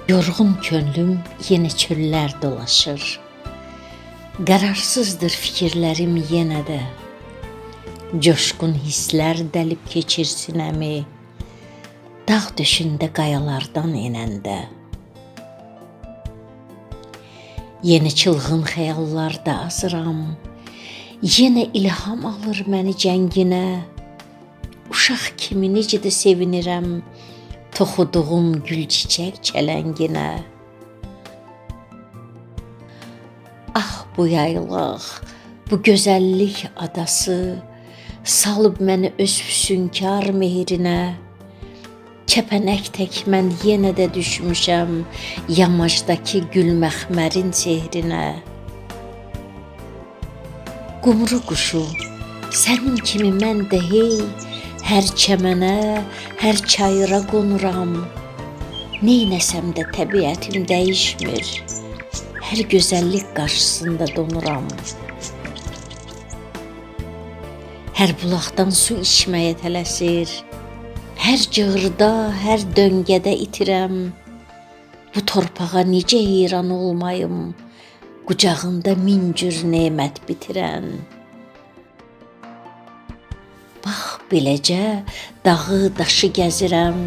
Yorğun könlüm yenə çöllər dolaşır. Qərarsızdır fikirlərim yenə də. Coşqun hisslər dəlib keçir sinəmi. Dağ döşündə qayalardan enəndə. Yenə çılğın xəyallarda azıram. Yenə ilham alır məni cənginə. Uşaq kimi necə də sevinirəm toxuduğum gül çiçək çələnginə. Ah bu yaylaq, bu gözəllik adası salıb məni öz füsunkar mehrinə. Kəpənək tək mən yenə də düşmüşəm yamacdakı gül məxmərin sehrinə. Qumru quşu, sənin kimi mən də hey hər çəmənə, hər çayıra qonuram. Neynəsəm də təbiətim dəyişmir. Hər gözəllik qarşısında donuram. Hər bulaqdan su içməyə tələsir. Hər cığırda, hər döngədə itirəm. Bu torpağa necə heyran olmayım, qucağında min cür nemət bitirən. Bax beləcə dağı, daşı gəzirəm.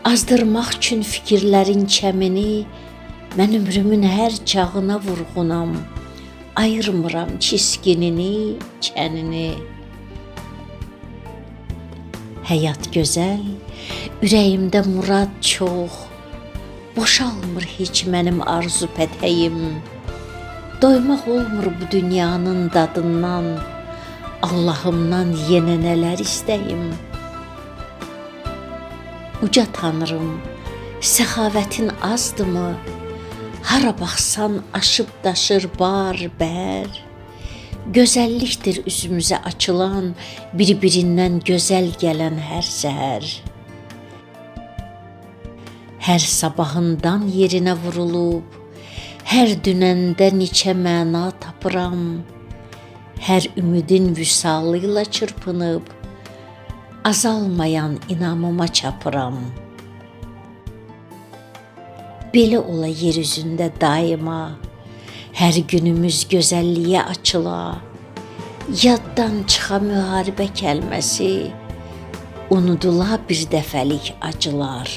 Azdırmaq üçün fikirlərin çəmini mən ömrümün hər çağına vurğunam. Ayırmıram çiskinini, çənini. Həyat gözəl, ürəyimdə murad çox. Boşalmır heç mənim arzu pətəyim. Doymaq olmur bu dünyanın dadından. Allahımdan yenə nələr istəyim. Uca Tanrım, səxavətin azdımı? Hara baxsan aşıb daşır bar, bər. Gözəllikdir üzümüzə açılan, bir-birindən gözəl gələn hər səhər. Hər sabahından yerinə vurulub, hər dünəndə neçə məna tapıram. Hər ümidin vüsalı ilə çırpınıb, azalmayan inamıma çapıram. Belə ola yer üzündə daima, hər günümüz gözəlliyə açıla, yaddan çıxa müharibə kəlməsi, unudula bir dəfəlik acılar.